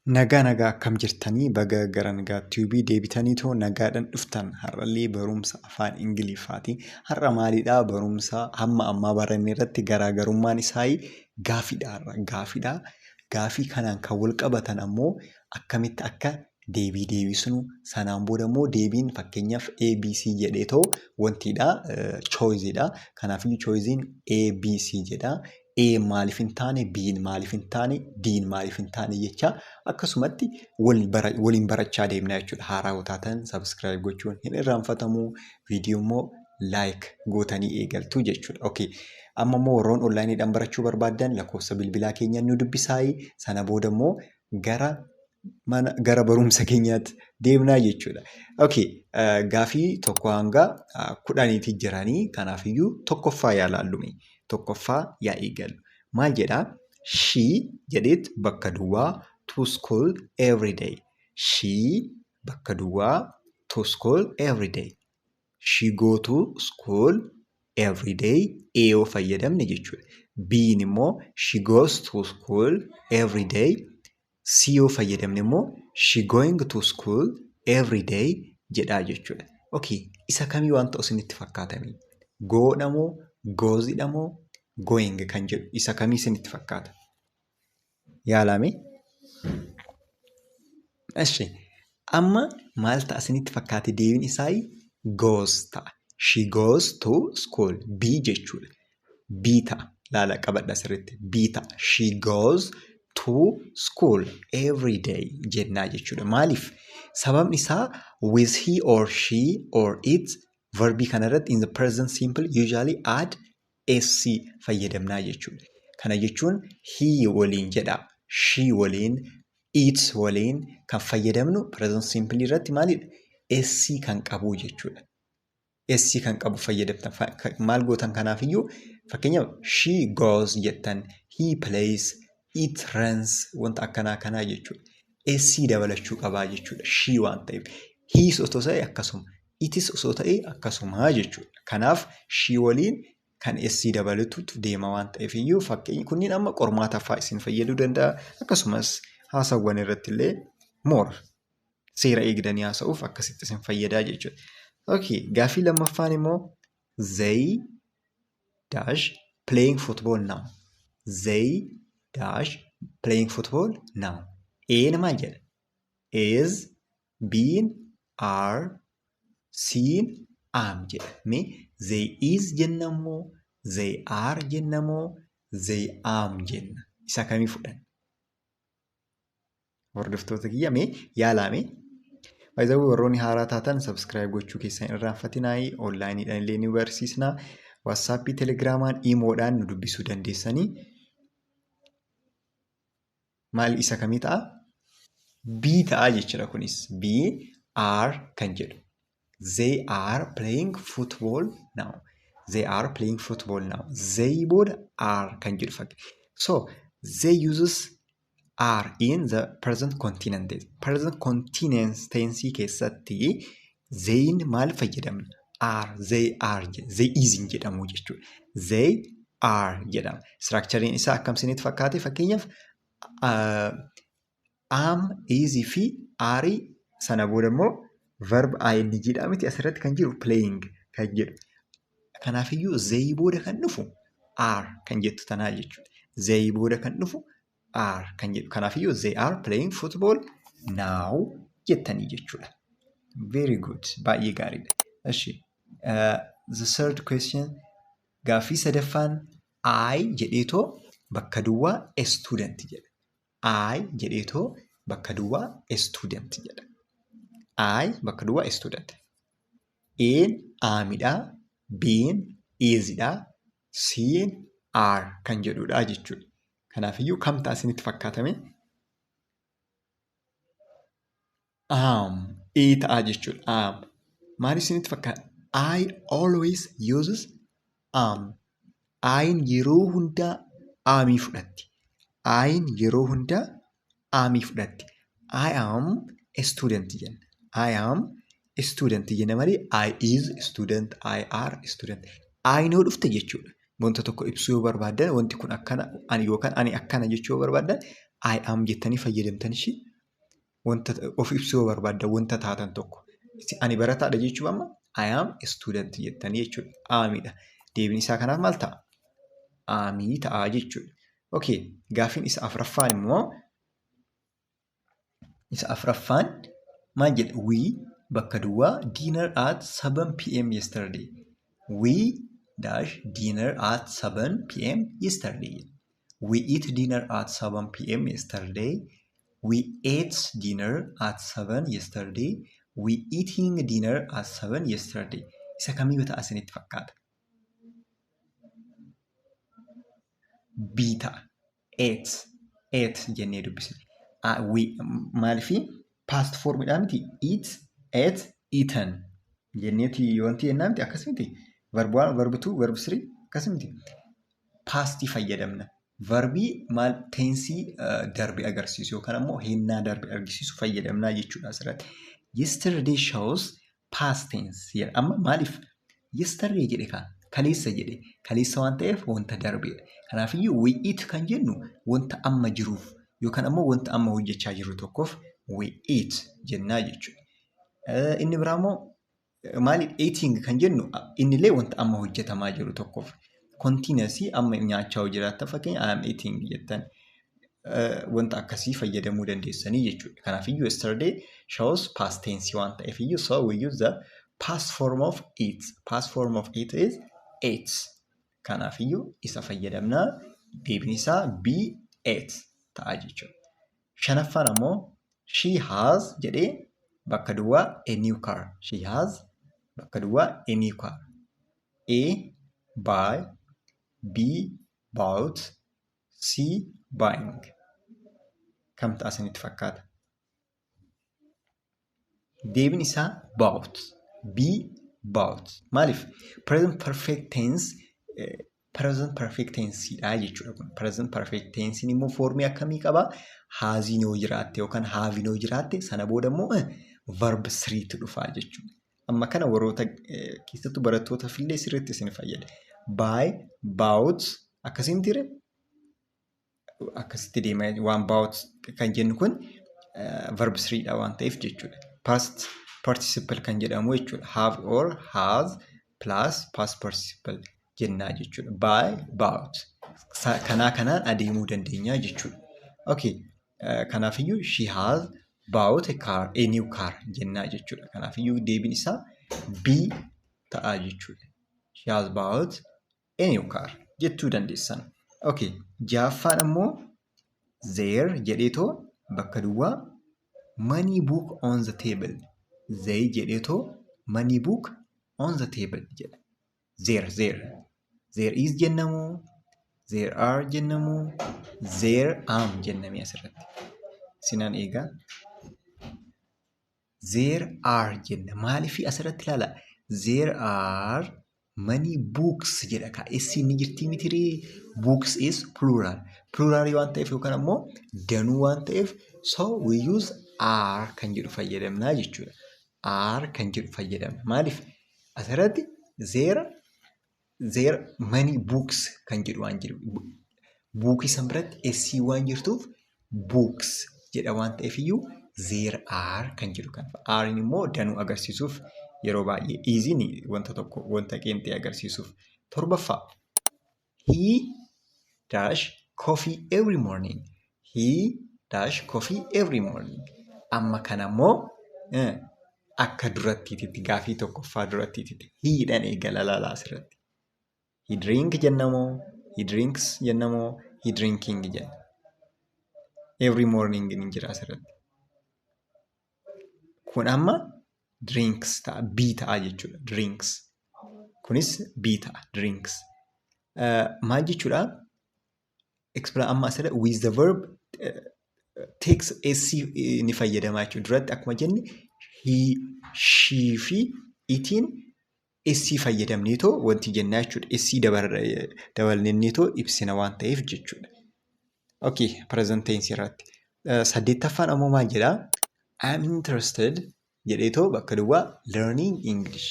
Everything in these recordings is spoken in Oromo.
Nagaa nagaa akkam jirtanii baga gara Nagaa Tube deebitaniitoo nagaadhaan dhuftan. Har'allee barumsa afaan Ingiliffaati. Har'a maalidhaa? Barumsa hamma ammaa baranne irratti garaagarummaan isaa gaafiidha har'a. Gaafiidha. Gaafii kanaan kan wal qabatan ammoo akkamitti akka deebii deebisnu, sanaan booda immoo deebiin fakkeenyaaf ABC jedheetoo wantiidha, choiceidha. Kanaafiyyuu choice'n ABC jedha. A maaliif hin taane, B'n maaliif hin taane, D'n maaliif hin taane jecha akkasumatti waliin barachaa deemna jechuudha. Haaraa yoo taatan subscribe gochuun hin irraanfatamu. Viidiyoo immoo like gootanii eegaltu jechuudha. Okay. Amma immoo warroon onlaayiniidhaan barachuu barbaaddan lakkoofsa bilbilaa keenyaan nu dubbisaayi. Sana booda immoo gara mana gara barumsa keenyaatti deemnaa jechuudha. Okay, gaafii 1 hanga 10ti jiranii, kanaafiyyuu tokkoffaa yaa laallume. Tokkoffaa yaa eegallu. Maal jedhaa? She jedheet bakka duwwaa to school every day. She bakka duwwaa to school every day. She go to school every day A yoo fayyadamne jechuudha. B'n immoo she goes to school every day. C yoo fayyadamne immoo she going to school every day jedhaa jechuudha. Okay, isa kamii waan ta'u isinitti fakkaatame? Goodha moo, goesidha moo, going kan jedhu isa kamii isinitti fakkaata? Yaalame? Eshi, amma maal ta'a isinitti fakkaate? Deebiin isaa goes ta'a. She goes to school. B jechuudha. B ta'a. Laala, qabadha sirriitti. B ta'a. She goes to school every day jennaa jechuudha. Maaliif? Sababni isaa with he or she or it verbii kanarratti in the present simple usually add s fayyadamnaa jechuudha. Kana jechuun he waliin jedha. She waliin, it waliin kan fayyadamnu present simple irratti maalidha? S kan qabu jechuudha. S kan qabu fayyadamtan. Maal gootan kanaafiyyuu, fakkeenyaaf she goes jettan, he plays, it runs, wanta akkanaa kanaa jechuudha. S dabalachuu qabaa jechuudha. She waan ta'eef. He's osoo ta'e akkasuma. Itis osoo ta'e akkasuma jechuudha. Kanaaf she waliin kan S dabalatutu deema waan ta'eef iyyuu, fakkeenyi kunniin amma qormaataaf fa'aa isin fayyaduu danda'a. Akkasumas haasawwan irratti illee more seera eegdanii haasa'uuf akkasitti isin fayyadaa jechuudha. Okay, gaaffii lammaffaan immoo they dash playing football now. They dash playing football now. A'n maal jedha? Is, B'n are, C'n am jedha. Mee they is jenna moo, they are jenna moo, they am jenna? Isa kamii fudhanna? Hordoftoota kiyya, mee yaalaa mee. Baay'ee warroonni haaraa taatan subscribe gochuu keessan irraanfatinaayi. Onlaayiniidhaan illee ni barsiisna. WhatsAppii, Telegramaan, Imoodhaan nu dubbisuu dandeessanii. Maal, isa kamii ta'a? B ta'a jechuudha kunis. B are kan jedhu. They are playing football now. They are playing football now. They booda are kan jedhu fakki. So they uses are in the present continuous tense. Present continuous tense keessatti they'n maal fayyadamna? Are, they are, they is hin jedhamu jechuudha. They are jedhama. Structurein isaa akkam isinitti fakkaate? Fakkeenyaaf am, is fi are, sana booda immoo verb ing dha miti asirratti kan jiru, playing kan jedhu. Kanaafiyyuu they booda kan dhufu are kan jettu tanaa jechuudha. They booda kan dhufu are kan jedhu. Kanaafiyyuu they are playing football now jettanii jechuudha. Very good. Baay'ee gaariidha. Eshi. The third question, gaaffii sadaffaan, I jedheetoo bakka duwwaa a student jedha. I jedheetoo bakka duwwaa a student jedha. I bakka duwwaa a student. A'n amidha. B'n isidha. C'n are kan jedhudha jechuudha. Kanaafiyyuu kam ta'a isinitti fakkaatame? Am. A ta'a jechuudha. Am. Maal isinitti fakkaata? I always uses am. I'n yeroo hundaa amii fudhatti. I'n yeroo hundaa amii fudhatti. I am a student jenna. I am a student jenna malee I is student, I are student. I yoo dhufte jechuudha. Wanta tokko ibsuu yoo barbaaddan, wanti kun akkana ani yookaan ani akkana jechuu yoo barbaaddan, I am jettanii fayyadamtan ishii. Wanta of ibsuu yoo barbaaddan wanta taatan tokko. Ani barataadha jechuuf amma "I am a student" jettanii jechuudha. Amidha. Deebiin isaa kanaaf maal ta'a? Amii ta'a jechuudha. Okay, gaaffiin isa afuraffaan immoo, isa afuraffaan maal jedha? We bakka duwwaa dinner at 7 p.m. yesterday. We dash dinner at 7 p.m. yesterday. We eat dinner at 7 p.m. yesterday. We ate dinner at 7 yesterday. We eating dinner at 7 yesterday. Isa kamii yoo ta'a isinitti fakkaata? B ta'a. Ate. Ate jennee dubbisne. We maaliifii past formidhaa miti? Eat, ate, eaten jenneeti wanti jennaa miti, akkas miti? Verb 1, verb 2, verb 3 akkas miti? Pastii fayyadamna. Verbii maal teensii darbe agarsiisu yookaan ammoo hennaa darbe agarsiisu fayyadamnaa jechuudha asirratti. "Yesterday" shows past tense jedha. Amma maaliif "yesterday" jedhe kaa? Kaleessa jedhe. Kaleessa waan ta'eef wanta darbeedha. Kanaafiyyuu "we eat" kan jennu wanta amma jiruuf yookaan ammoo wanta amma hojjechaa jirru tokkoof "we eat" jennaa jechuudha. Inni biraa immoo maali? "Eating" kan jennu innillee wanta amma hojjetamaa jiru tokkoof. Continuously amma nyaachaa yoo jiraattan, fakkeenya "I am eating" jettan, wanta akkasii fayyadamuu dandeessanii jechuudha. Kanaafiyyuu "yesterday" shows past tense waan ta'eef iyyuu, so we use the past form of "eat". Past form of "eat" is "ate". Kanaafiyyuu isa fayyadamnaa, deebiin isaa B, "ate" ta'a jechuudha. Shanaffaan ammoo "she has" jedhee bakka duwwaa "a new car". "She has" bakka duwwaa "a new car". A, buy, B, bought, C, buying. Kam ta'a isinitti fakkaata? Deebiin isaa "bought". B, "bought". Maaliif? Present perfect tense, present perfect tenseidha jechuudha kun. Present perfect tensein immoo foormii akkamii qabaa? Hasiin yoo jiraatte yookaan haveiin yoo jiraatte, sana booda immoo verb threetu dhufaa jechuudha. Amma kana warroota keessattuu barattootaaf illee sirriitti isin fayyada. Buy, bought akkasiin ture, akkasitti deema. Waan "bought" kan jennu kun verb threedha waan ta'eef jechuudha. Past participle kan jedhamu jechuudha. Have or has plus past participle jennaa jechuudha. Buy, bought. Kanaa kanaan adeemuu dandeenya jechuudha. Okay. Kanaafiyyuu "she has bought a car, a new car" jennaa jechuudha. Kanaafiyyuu deebiin isaa B ta'a jechuudha. "She has bought a new car" jechuu dandeessan. Okay. Ja'affaan ammoo "there" jedheetoo bakka duwwaa "many book on the table". "They" jedheetoo "many book on the table" jedha. There, there. "There is" jennamoo? "There are" jennamoo? "There am" jennamee asirratti? Sinan eegaa. "There are" jenna. Maaliif? Asirratti ilaala? "There are many books" jedha kaa. S inni jirtii mitiree? "Books" is plural. Plural waan ta'eef yookaan ammoo danuu waan ta'eef, so we use "are" kan jedhu fayyadamnaa jechuudha. "Are" kan jedhu fayyadamna. Maaliif? Asirratti "there many books" kan jedhu waan jiru. Bookii san biratti S waan jirtuuf "books" jedha waan ta'eef iyyuu "there are" kan jedhu kan. "Are'n" immoo danuu agarsiisuuf yeroo baay'ee, "is'n" wanta tokko, wanta qeenxee agarsiisuuf. Torbaffaa, "He dash coffee every morning." "He dash coffee every morning." Amma kana immoo akka durattiititti, gaafii tokkoffaa durattiititti "he" dhaan eegala, laalaa asirratti. "He drink" jennamoo? "He drinks" jennamoo? "He drinking" jenna? "Every morning" ni jira asirratti. Kun amma "drinks" ta'a. B ta'a jechuudha. "Drinks". Kunis B ta'a. "Drinks". Maal jechuudha? Amma asirra with the verb takes S ni fayyadama jechuudha. Duratti akkuma jenne "he", "she" fi "itiin" S fayyadamneetoo wanti jennaa jechuudha. S dabalneetoo ibsina waan ta'eef jechuudha. Okay, present tense irratti. Saddeettaffaan ammoo maal jedhaa? "I am interested" jedheetoo bakka duwwaa "learning English".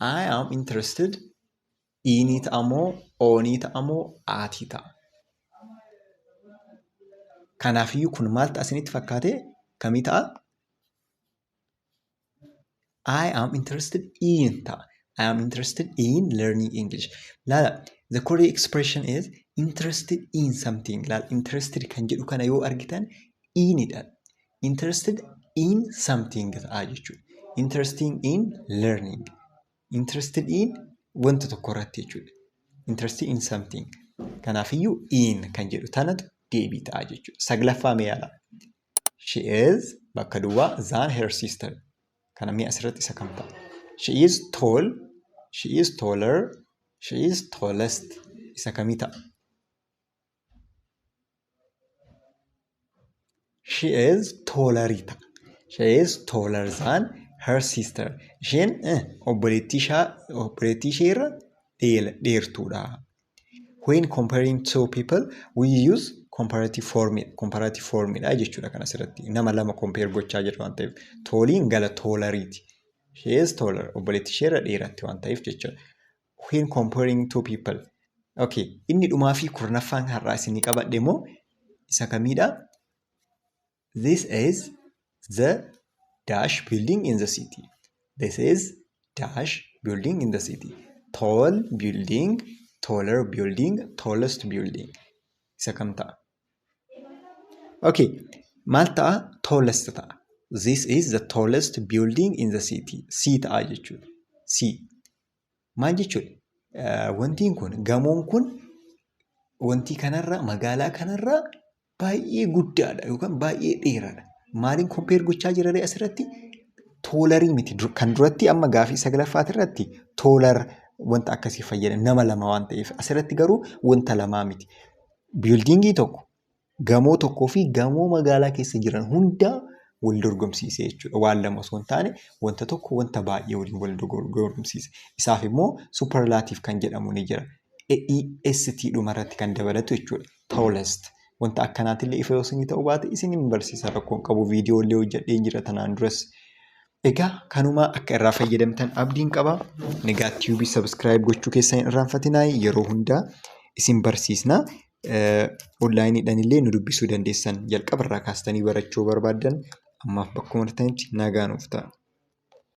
"I am interested" "in" ta'amoo, "on" ta'amoo, "at" ta'a? Kanaafiyyuu kun maal ta'a isinitti fakkaate? Kamii ta'a? I am interested in ta'a. I am interested in learning English. Laala, the correct expression is interested in something. Laala, interested kan jedhu kana yoo argitan inidha. Interested in something ta'a jechuudha. Interested in learning. Interested in wanta tokko irratti jechuudha. Interested in something. Kanaafiyyuu in kan jedhu tanatu deebii ta'a jechuudha. Saglaffaa mee yaala. She is bakka duwwaa than her sister. Kana mee asirratti isa kam ta'a? She is tall. She is taller. She is tallest. Isa kamii ta'a? She is taller ta'a. She is taller than her sister. Isheen obboleettii ishee irra dheertuudha. When comparing two people, we use comparative form. Comparative formidha jechuudha kan asirratti. Nama lama compare gochaa jirra waan ta'eef. Talliin gala talleriiti. She is taller. Obboleettii ishee irra dheeratti waan ta'eef jechuudha. When comparing two people. Okay. Inni dhumaa fi kurnaffaan har'aa isinii qabadhe immoo isa kamiidha? This is the dash building in the city. This is dash building in the city. Tall building, taller building, tallest building. Isa kam ta'a? Okay. Maal ta'a? Tallest ta'a. This is the tallest building in the city. C ta'a jechuudha. C. Maal jechuudha? Wantiin kun, gamoon kun wantii kanarra, magaalaa kanarra baay'ee guddaadha yookaan baay'ee dheeraadha. Maaliin compare gochaa jira asirratti? Tallerii miti. Kan duratti amma gaafii saglaffaati irratti taller wanta akkasii fayyada nama lama waan ta'eef asirratti garuu wanta lamaa miti. Buildingii tokko, gamoo tokkoo fi gamoo magaalaa keessa jiran hundaa wal dorgomsiise jechuudha. Waan lama osoo hin taane wanta tokko wanta baay'ee waliin wal dorgomsiise. Isaaf immoo superlative kan jedhamu ni jira. EST dhumarratti kan dabalatu jechuudha. Tallest. Wanta akkanaatillee ifa yoo isinii ta'uu baate isin hin barsiisa rakkoon qabu viidiyoo illee hojjedhee jira tanaan duras. Egaa kanuma akka irraa fayyadamtan abdiin qaba. Egaa Tube subscribe gochuu keessan hin irraanfatinaa yeroo hundaa isin barsiisna. Onlineiidhaan illee nu dubbisuu dandeessan jalqaba irraa kaastanii barachuu barbaaddan ammaaf bakkuma jirtanitti nagaa nuuf ta'a.